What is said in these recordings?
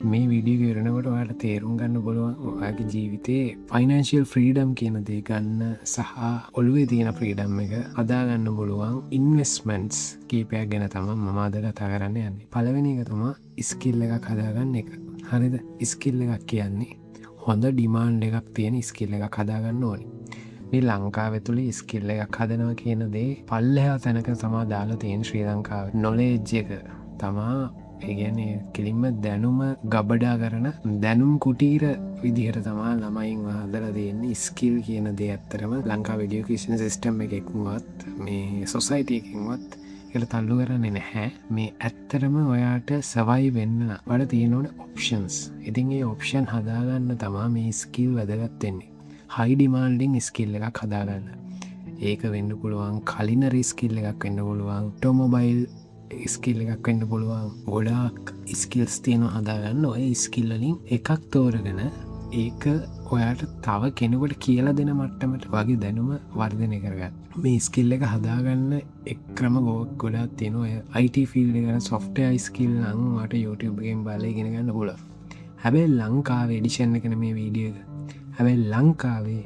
මේ වීඩියෝ එක ඉවරනකොට ඔයාලට තේරුම් ගන්න පුළුවන් ඔයාගේ ජීවිතේ ෆයිනෑන්ෂියල් ෆ්‍රීඩම් කියන දේ ගන්න සහ ඔළුවේ තියෙන ෆ්‍රීඩම් එක හදා ගන්න පුළුවන් ඉන්වෙස්ට්මන්ට්ස් කීපයක් ගැන තමයි මම අද කතා කරන්න යන්නේ. පළවෙනි එක තමයි ස්කිල් එකක් හදාගන්න එක. හරිද? ස්කිල් එකක් කියන්නේ හොඳ ඩිමාන්ඩ් එකක් තියෙන ස්කිල් එකක් හදාගන්න ඕනේ. මේ ලංකාව ඇතුලේ ස්කිල් එකක් හදනවා කියන දේ පල්ලෙහා තැනක තමා දාලා තියෙන ශ්‍රී ලංකාවේ. නොලෙජ් එක තමා, ඒ කියන්නේ කෙලින්ම දැනුම ගබඩා කරන දැනුම් කුටීර විදිහට තමා ළමයින් හදලා තියෙන්නේ. ස්කිල් කියන දේ ඇත්තටම ලංකාවේ එඩියුකේෂන් සිස්ටම් එකකින්වත් මේ සොසයිටි එකකින්වත් ඒකට තල්ලු කරන්නේ නැහැ. මේ ඇත්තටම ඔයාට සර්වයිව් වෙන්න නම් ඔයාලට තියෙන ඕනේ ඔප්ෂන්ස්. ඉතින් ඒ ඔප්ෂන් හදාගන්න තමා මේ ස්කිල් වැදගත් වෙන්නේ. හයි ඩිමාන්ඩින් ස්කිල් එකක් හදාගන්න. ඒක වෙන්න පුළුවන් කලිනරි ස්කිල් එකක් වෙන්න පුළුවන්, ඔටෝමොබයිල් ස්කිල් එකක් වෙන්න පුළුවන්. ගොඩාක් ස්කිල්ස් තියෙනවා හදාගන්න. ඔය ස්කිල් වලින් එකක් තෝරගෙන ඒක ඔයාට තව කෙනෙකුට කියලා දෙන මට්ටමට වගේ දැනුම වර්ධනය කරගන්න. මේ ස්කිල් එක හදාගන්න එක් ක්‍රම ගොඩාක් තියෙනවා. ඔය IT field එක ගැන සොෆ්ට්වෙයාර් ස්කිල් නම් ඔයාට YouTube එකෙන් බලලා ඉගෙන ගන්න පුළුවන්. හැබැයි ලංකාවේ එඩිෂන් එක නෙමේ වීඩියෝ එක. හැබැයි ලංකාවේ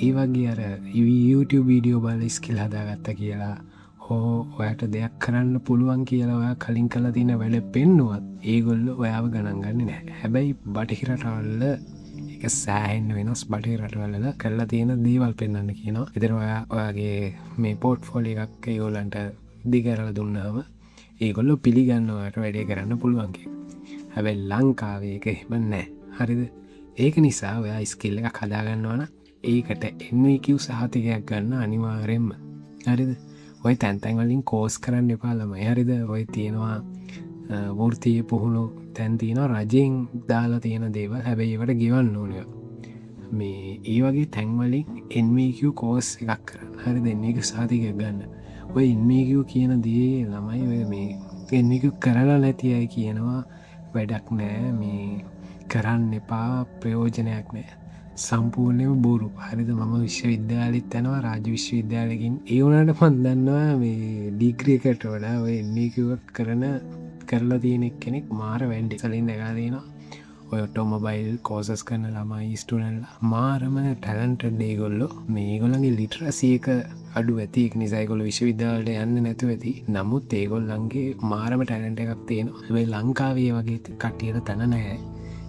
ඒ වගේ අර YouTube video බලලා ස්කිල් හදාගත්තා කියලා හෝ ඔයාට දෙයක් කරන්න පුළුවන් කියලා ඔයා කලින් කරලා තියෙන වැඩ පෙන්නුවත් ඒගොල්ලෝ ඔයාව ගණන් ගන්නේ නැහැ. හැබැයි බටහිර රටවල ඒක සෑහෙන්න වෙනස්. බටහිර රටවල් වල කරලා තියෙන දේවල් පෙන්වන්න කියනවා. ඉතින් ඔයා ඔයාගේ මේ පෝට්ෆෝලියෝ එකක් ඒගොල්ලන්ට දිගහැරලා දුන්නාම ඒගොල්ලෝ පිළිගන්නවා ඔයාට වැඩේ කරන්න පුළුවන් කියලා. හැබැයි ලංකාවේ ඒක එහෙම නෑ. හරිද? ඒක නිසා ඔයා ස්කිල් එකක් හදාගන්නවා නම් ඒකට NVQ සහතිකයක් ගන්න අනිවාර්යෙන්ම. හරිද? ඔය තැන් තැන් වලින් කෝස් කරන්න එපා ළමයි. හරිද? ඔය තියෙනවා වෘත්තීය පුහුණු තැන් තියෙනවා රජයෙන් දාලා තියෙන දේවල්. හැබැයි ඒවට ගෙවන්න ඕනේ. මේ ඒ වගේ තැන් වලින් NVQ course එකක් කරන්න. හරිද? NVQ සහතිකයක් ගන්න. ඔය NVQ කියන දේ ළමයි ඔය මේ NVQ කරලා නැති අය කියනවා වැඩක් නෑ, මේ කරන්න එපා, ප්‍රයෝජනයක් නෑ. සම්පූර්ණයෙන්ම බොරු. හරිද? මම විශ්වවිද්‍යාලෙත් යනවා, රාජ්‍ය විශ්වවිද්‍යාලෙකින්. ඒ වුණාට මං දන්නවා මේ ඩිග්‍රී එකට වඩා ඔය NVQ එකක් කරලා තියෙන එක්කෙනෙක් මාර වැඩ. සලින් දැකලා තියෙනවා. ඔය ඔටෝමොබයිල් කෝසස් කරන ළමයි ස්ටුඩන්ට්ලා මාරම ටැලන්ටඩ් ඒගොල්ලෝ. මේ ඒගොල්ලන්ගේ ලිටරසි එක අඩු ඇති. ඒක නිසා ඒගොල්ලෝ විශ්වවිද්‍යාලවලට යන්නේ නැතුව ඇති. නමුත් ඒගොල්ලන්ගේ මාරම ටැලන්ට් එකක් තියෙනවා. හැබැයි ලංකාවේ ඒ වගේ කට්ටියට තැන නැහැ.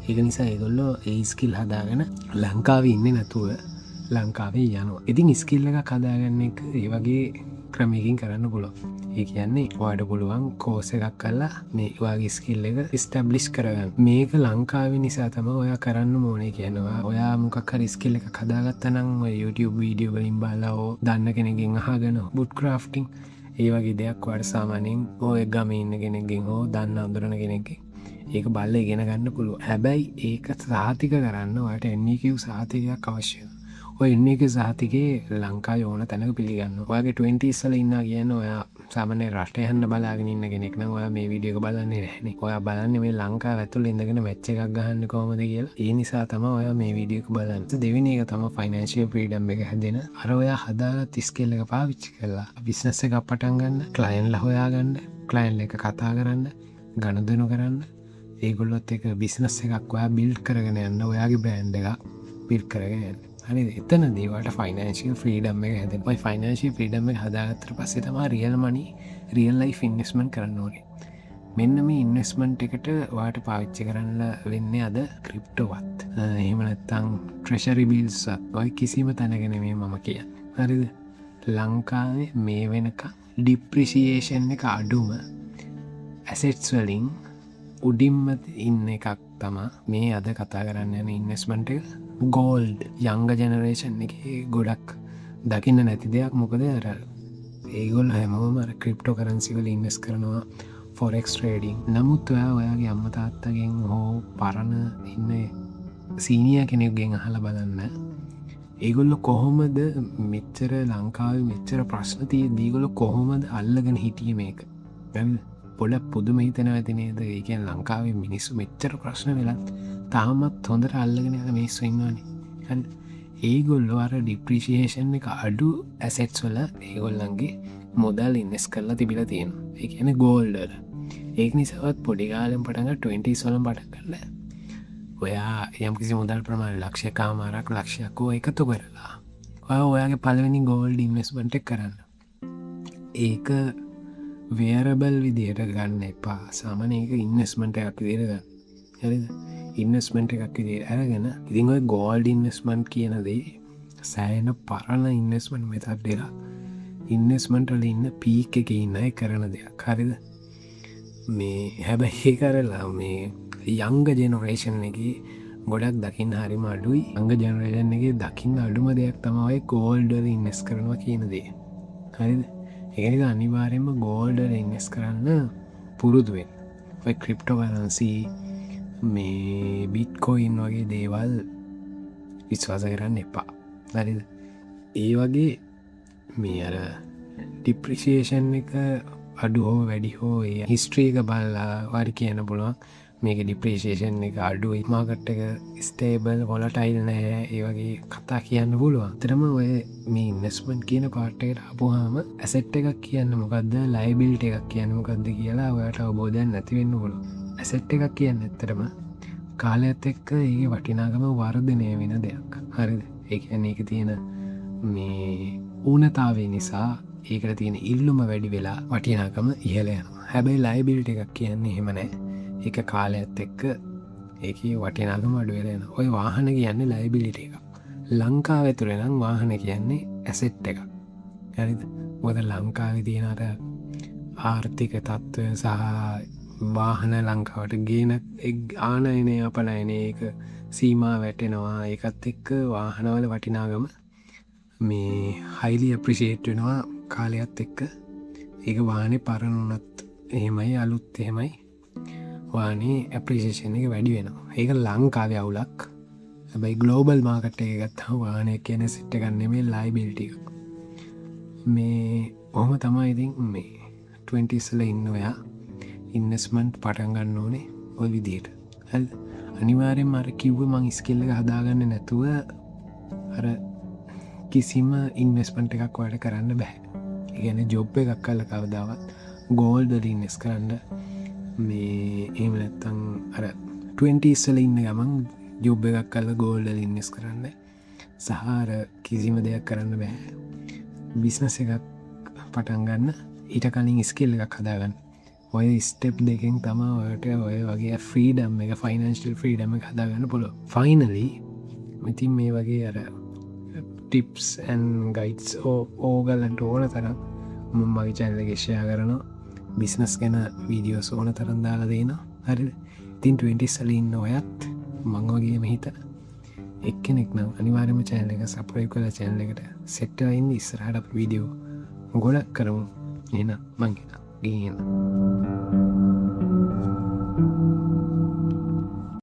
ඒක නිසා ඒගොල්ලෝ ඒ ස්කිල් හදාගෙන ලංකාවේ ඉන්නේ නැතුව ලංකාවේ යනවා. ඉතින් ස්කිල් එකක් හදාගන්න එක ඒ වගේ ක්‍රමයකින් කරන්න පුළුවන්. ඒ කියන්නේ ඔයාට පුළුවන් කෝස් එකක් කරලා මේ ඔයාගේ ස්කිල් එක එස්ටැබ්ලිෂ් කරගන්න. මේක ලංකාවේ නිසා තමයි ඔයා කරන්න ඕනේ කියනවා. ඔයා මොකක් හරි ස්කිල් එකක් හදාගත්තා නම් ඔය YouTube video වලින් බලලා හෝ දන්න කෙනෙක්ගෙන් අහගෙන බුට් ක්‍රාෆ්ටිං ඒ වගේ දෙයක් ඔයාට සාමාන්‍යයෙන් ඔය ගමේ ඉන්න කෙනෙක්ගෙන් හෝ දන්න අඳුරන කෙනෙක්ගෙන් ඒක බලලා ඉගෙන ගන්න පුළුවන්. හැබැයි ඒක සහතික කරන්න ඔයාට NVQ සහතිකයක් අවශ්‍ය වෙනවා. ඔය NVQ සහතිකේ ලංකාවේ ඕන තැනක පිළිගන්නවා. ඔයාගේ 20s වල ඉන්නවා කියන්නේ ඔයා සාමාන්‍ය රට යන්න බලාගෙන ඉන්න කෙනෙක් නම් ඔයා මේ වීඩියෝ එක බලන්නේ නැහැනේ. ඔයා බලන්නේ මේ ලංකාව ඇතුළේ ඉඳගෙන මැච් එකක් ගහන්න කොහොමද කියලා. ඒ නිසා තමයි ඔයා මේ වීඩියෝ එක බලන්නේ. දෙවෙනි එක තමයි ෆයිනෑන්ෂියල් ෆ්‍රීඩම් එක හැදෙන. අර ඔයා හදාගත්ත ස්කිල් එක පාවිච්චි කරලා බිස්නස් එකක් පටන් ගන්න, ක්ලයන්ට්ලා හොයාගන්න, ක්ලයන්ට් එක්ක කතා කරන්න, ගනුදෙනු කරන්න, ඒගොල්ලොත් එක්ක බිස්නස් එකක් ඔයා බිල්ඩ් කරගෙන යන්න, ඔයාගේ බ්‍රෑන්ඩ් එකක් බිල්ඩ් කරගෙන යන්න. හරිද? එතනදී ඔයාට ෆයිනෑන්ෂියල් ෆ්‍රීඩම් එක හැදෙනවා. ඔය ෆයිනෑන්ෂියල් ෆ්‍රීඩම් එක හදාගත්තට පස්සේ තමයි රියල් මනි, රියල් ලයිෆ් ඉන්වෙස්ට්මන්ට් කරන්න ඕනේ. මෙන්න මේ ඉන්වෙස්ට්මන්ට් එකට ඔයාට පාවිච්චි කරන්න වෙන්නේ අද ක්‍රිප්ටෝවත්, එහෙම නැත්නම් ට්‍රෙෂරි බිල්ස්වත් ඔය කිසිම තැනක නෙමෙයි මම කියන්නේ. හරිද? ලංකාවේ මේ වෙනකන් ඩිප්‍රිසියේෂන් එක අඩුම ඇසෙට්ස් වලින් උඩින්ම ඉන්න එකක් තමා මේ අද කතා කරන්න යන ඉන්වෙස්ට්මන්ට් එක. ගෝල්ඩ්. යංග ජෙනරේෂන් එකේ ගොඩක් දකින්න නැති දෙයක්. මොකද අර ඒගොල්ලෝ හැමෝම අර ක්‍රිප්ටෝ කරන්සි වල ඉන්වෙස්ට් කරනවා, ෆොරෙක්ස් ට්‍රේඩින්. නමුත් ඔයා ඔයාගේ අම්මා තාත්තගෙන් හෝ පරණ ඉන්න සීනියර් කෙනෙක්ගෙන් අහලා බලන්න ඒගොල්ලෝ කොහොමද මෙච්චර ලංකාවේ මෙච්චර ප්‍රශ්න තියෙද්දි ඒගොල්ලෝ කොහොමද අල්ලගෙන හිටියේ මේක? දැන් පොඩක් පුදුම හිතෙනවා ඇති නේද? ඒ කියන්නේ ලංකාවේ මිනිස්සු මෙච්චර ප්‍රශ්න වෙලත් තාමත් හොඳට අල්ලගෙන යන මිනිස්සු ඉන්නවනේ. හරිද? ඒගොල්ලෝ අර ඩිප්‍රීසියේෂන් එක අඩු ඇසෙට්ස් වල ඒගොල්ලන්ගේ මුදල් ඉන්වෙස්ට් කරලා තිබිලා තියෙනවා. ඒ කියන්නේ ගෝල්ඩ් වල. ඒක නිසාවත් පොඩි කාලෙන් පටන් ගන්න 20s වලින් පටන් ගන්න ඔයා යම්කිසි මුදල් ප්‍රමාණයක් ලක්ෂයකමාරක් ලක්ෂයක් හෝ එකතු කරලා ඔයා ඔයාගේ පළවෙනි ගෝල්ඩ් ඉන්වෙස්ට්මන්ට් එක කරන්න. ඒක වෙයරබල් විදියට ගන්න එපා. සාමාන්‍ය ඒක ඉන්වෙස්ට්මන්ට් එකක් විදියට ගන්න. හරිද? ඉන්වෙස්ට්මන්ට් එකක් විදියට අරගෙන ඉතින් ඔය ගෝල්ඩ් ඉන්වෙස්ට්මන්ට් කියන දේ සෑහෙන පරණ ඉන්වෙස්ට්මන්ට් මෙතඩ් එකක්. ඉන්වෙස්ට්මන්ට් වල ඉන්න පීක් එකේ ඉන්න අය කරන දෙයක්. හරිද? මේ හැබැයි ඒක අරලා මේ යංග ජෙනරේෂන් එකේ ගොඩක් දකින්න හරිම අඩුයි. යංග ජෙනරේෂන් එකේ දකින්න අඩුම දෙයක් තමයි ඔය ගෝල්ඩ් වල ඉන්වෙස්ට් කරනවා කියන දේ. හරිද? ඒක නිසා අනිවාර්යයෙන්ම ගෝල්ඩ් වල ඉන්වෙස්ට් කරන්න පුරුදු වෙන්න. ඔය ක්‍රිප්ටෝ කරන්සි මේ බිට්කොයින් වගේ දේවල් විශ්වාස කරන්න එපා. හරිද? ඒ වගේ මේ අර ඩිප්‍රිසියේෂන් එක අඩු හෝ වැඩි හෝ ඒ හිස්ට්‍රී එක බලලා හරි කියන්න පුළුවන් මේක ඩිප්‍රිසියේෂන් එක අඩුයි, මාකට් එක ස්ටේබල්, වොලටයිල් නෑ, ඒ වගේ කතා කියන්න පුළුවන්. ඇත්තටම ඔය මේ ඉන්වෙස්ට්මන්ට් කියන පාර්ට් එකට ආපුවාම ඇසෙට් එකක් කියන්නේ මොකද්ද, ලයබිලිටි එකක් කියන්නේ මොකද්ද කියලා ඔයාට අවබෝධයක් නැති වෙන්න පුළුවන්. ඇසෙට් එකක් කියන්නේ ඇත්තටම කාලයත් එක්ක ඒකේ වටිනාකම වර්ධනය වෙන දෙයක්. හරිද? ඒ කියන්නේ ඒකේ තියෙන මේ ඌනතාවය නිසා ඒකට තියෙන ඉල්ලුම වැඩි වෙලා වටිනාකම ඉහළ යනවා. හැබැයි ලයබිලිටි එකක් කියන්නේ එහෙම නෑ. ඒක කාලයත් එක්ක ඒකේ වටිනාකම අඩු වෙලා යනවා. ඔය වාහන කියන්නේ ලයබිලිටි එකක්. ලංකාව ඇතුලේ නම් වාහන කියන්නේ ඇසෙට් එකක්. හරිද? මොකද ලංකාවේ තියෙන අර ආර්ථික තත්ත්වය සහ වාහන ලංකාවට ගේන ආනයනය අපනයනය ඒක සීමා වැටෙනවා. ඒකත් එක්ක වාහනවල වටිනාකම මේ හයිලි ඇප්‍රිෂියේට් වෙනවා කාලයත් එක්ක. ඒක වාහනේ පරණ වුණත් එහෙමයි, අලුත් එහෙමයි, වාහනේ ඇප්‍රිෂියේෂන් එක වැඩි වෙනවා. ඒක ලංකාවේ අවුලක්. හැබැයි ග්ලෝබල් මාකට් එක ගත්තාම වාහනය කියන්නේ ඇසෙට් එකක් නෙමෙයි, ලයබිලිටි එකක්. මේ ඔහොම තමයි ඉතින් මේ 20s වල ඉන්න ඔයා ඉන්වෙස්ට්මන්ට් පටන් ගන්න ඕනේ ඔය විදිහට. හරිද? අනිවාර්යෙන්ම අර කිව්ව මං ස්කිල් එක හදාගන්න නැතුව අර කිසිම ඉන්වෙස්ට්මන්ට් එකක් ඔයාලට කරන්න බෑ. ඒ කියන්නේ ජොබ් එකක් කරලා කවදාවත් ගෝල්ඩ් වල ඉන්වෙස්ට් කරන්න මේ එහෙම නැත්තම් අර 20s වල ඉන්න ගමන් ජොබ් එකක් කරලා ගෝල්ඩ් වල ඉන්වෙස්ට් කරන්න සහ අර කිසිම දෙයක් කරන්න බෑ. බිස්නස් එකක් පටන් ගන්න ඊට කලින් ස්කිල් එකක් හදාගන්න. ඔය ස්ටෙප් දෙකෙන් තමා ඔයාලට ඔය වගේ ෆ්‍රීඩම් එක, ෆයිනෑන්ෂල් ෆ්‍රීඩම් එක හදාගන්න පුළුවන්. ෆයිනලි ඉතින් මේ වගේ අර ටිප්ස් ඇන් ගයිඩ්ස් ඕගලන්ට ඕන තරම් මම මගේ චැනල් එකේ ෂෙයා කරනවා. බිස්නස් ගැන වීඩියෝස් ඕන තරම් දාලා දෙනවා. හරිද? ඉතින් 20s වල ඉන්න ඔයත් මං වගේම හිතන එක්කෙනෙක් නම් අනිවාර්යයෙන්ම චැනල් එක සබ්ස්ක්‍රයිබ් කරලා චැනල් එකට සෙට් වෙලා ඉන්න. ඉස්සරහට අපි වීඩියෝ ගොඩක් කරමු. එහෙනම් මං ගිහින් එන්නම්.